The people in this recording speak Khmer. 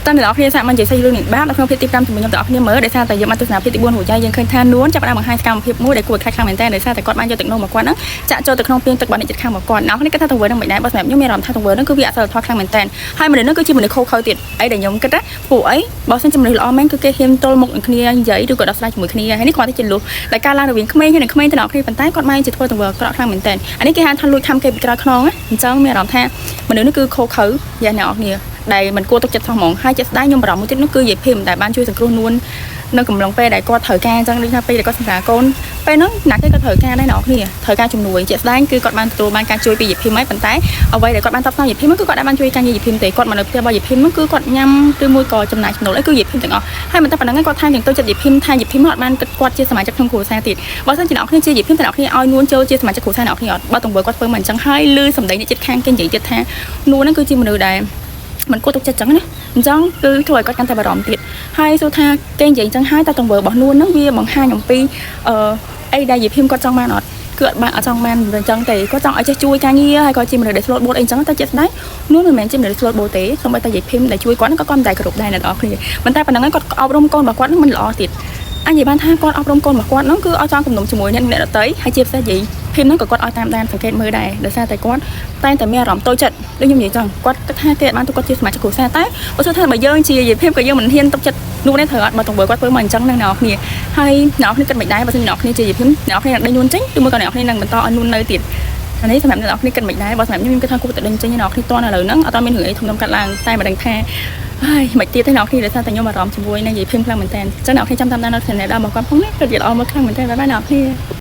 តែអ្នកនរគ្នាសាកមិននិយាយសាច់រឿងនេះបាបនៅក្នុងភាគទី5ជាមួយខ្ញុំទាំងអស់គ្នាមើលដោយសារតែយើងបានទស្សនាភាគទី4រួចហើយយើងឃើញថានួនចាប់ផ្ដើមបង្ហាញសកម្មភាពមួយដែលគួរឲ្យខ្លាចខ្លាំងមែនតើដោយសារតែគាត់បានយកទឹកនោមមកគាត់ហ្នឹងចាក់ចូលទៅក្នុងពាងទឹករបស់អ្នកជិតខាងមកគាត់អ្នកនរគ្នាគិតថាទង្វើហ្នឹងមិនដែរបើសម្រាប់ខ្ញុំមានអារម្មណ៍ថាទង្វើហ្នឹងគឺវាអសិលធម៌ខ្លាំងមែនតើហើយមនុស្សហ្នឹងគឺជាមនុស្សខូខើទៀតអីដែលខ្ញុំគិតណាពួកអីបើសិនជាមនុស្សល្អមែនគឺគេហ៊ានទល់មុខនឹងគ្នានិយាយឬក៏ដោះស្រាយជាមួយគ្នាហើយនេះគាត់តែជាលុះដែលការឡើងរវាងក្មេងហើយនិងក្មេងទៅអ្នកគ្នាប៉ុន្តែគាត់បែរជាធ្វើទង្វើអាក្រក់ខ្លាំងមែនតើអានេះគេហៅថាលួចខំគេពីក្រោយខ្នងណាអញ្ចឹងមានអារម្មណ៍ថាមនុស្សនេះគឺខូខើយ៉ាងអ្នកនរគ្នាដែលមិនគួរទុកចិត្តសោះហ្មងហើយជាក់ស្ដែងខ្ញុំបារម្ភមួយទៀតនោះគឺយាយភីមដែលបានជួយសង្គ្រោះនួននៅកំឡុងពេលដែលគាត់ត្រូវការអញ្ចឹងដូចថាពេលដែលគាត់សម្រាលកូនពេលហ្នឹងណាគេក៏ត្រូវការដែរអ្នកនរគ្នាត្រូវការជំនួយជាក់ស្ដែងគឺគាត់បានទទួលបានការជួយពីយាយភីមហើយប៉ុន្តែអ្វីដែលគាត់បានតបស្នងយាយភីមគឺគាត់បានជួយការងារយាយភីមទេគាត់មកនៅផ្ទះរបស់យាយភីមគឺគាត់ញ៉ាំឬមួយក៏ចំណាយចំណូលអីគឺយាយភីមទាំងអស់ហើយមិនតែប៉ុណ្្នឹងឯងគាត់ថែមទាំងទៅចិត្តយាយភីមថាយាយភីមអត់បានគិតគាត់ជាសមាជិកក្នុងគ្រួសារទៀតបើសិនជាអ្នកនរគ្នាជាយាយភីមតែអ្នកនរគ្នាឲ្យនួនចូលជាសមាជិកគ្រួសារអ្នកនរគ្នាអត់បើទង្វើគាត់ធ្វើមកអញ្ចឹងហើយឮសម្ដីអ្នកជិតខាងគេនិយាយទៀតថានួនហ្នឹងគឺជាមនុស្សដែល មិនគួរទុកចិត្តចឹងណាអញ្ចឹងគឺធ្វើឲ្យគាត់កាន់តែបារម្ភទៀតហើយសួរថាគេនិយាយអញ្ចឹងហើយតែទង្វើរបស់នួនហ្នឹងវាបង្ហាញអំពីអឺអីដែលយាយភីមគាត់ចង់បានអត់គឺអត់បានអត់ចង់បានអញ្ចឹងទេគាត់ចង់ឲ្យចេះជួយការងារហើយក៏ជាមនុស្សដែល ស្លូតបូតអីអញ្ចឹងតែជាក់ស្ដែងនួនមិនមែនជាមនុស្ស ស្លូតបូតទេសូម្បីតែយាយភីមដែលជួយគាត់ហ្នឹងក៏គាត់មិនតែគោរពដែរអ្នកនរគ្នាប៉ុន្តែប៉ុណ្្នឹងហើយគាត់អប់រំកូនរបស់គាត់ហ្នឹងមិនល្អទៀតអញនិយាយបានថាគាត់អប់រំកូនរបស់គាត់ហ្នឹងគឺឲ្យចង់គំនុំជាមួយអ្នកអ្នកដទៃហើយជាពិសេសយាយភីមហ្នឹងក៏គាត់ឲ្យតាមដានសង្កេតមើលដែរដោយសារតែគាត់តែងតែមានអារម្មណ៍តូចចិត្តដូចខ្ញុំនិយាយចឹងគាត់គិតថាគេបានទុកគាត់ជាសមាជិកគ្រួសារតែបើសួរថាបើយើងជាយាយភីមក៏យើងមិនហ៊ានទុកចិត្តនោះដែរត្រូវអត់បើទង្វើគាត់ធ្វើមកអញ្ចឹងហ្នឹងអ្នកនរគ្នាហើយអ្នកនរគ្នាគិតមិនដែរបើសិនអ្នកនរគ្នាជាយាយភីមអ្នកនរគ្នានឹងដេញនួនចេញឬមួយក៏អ្នកនរគ្នានឹងបន្តឲ្យនួននៅទៀតអានេះសម្រាប់អ្នកនរគ្នាគិតមិនដែរបើសម្រាប់ខ្ញុំខ្ញុំគិតថាគួរតែដេញចេញអ្នកនរគ្នាតន់ឥឡូវហ្នឹងអត់មានរឿងអីធំដុំកាត់ឡើងតែមិនដឹងថាហើយមិនទៀតទេអ្នកនរគ្នាដោយសារតែខ្ញុំអារម្មណ៍ជាមួយនឹងយាយភីមខ្លាំងមែនតើអញ្ចឹងអ្នកនរគ្នាចាំតាមដាននៅ channel របស់គាត់ផងណាពិតជាល្អមើលខ្លាំងមែនតើbye bye អ្នកនរគ្នា។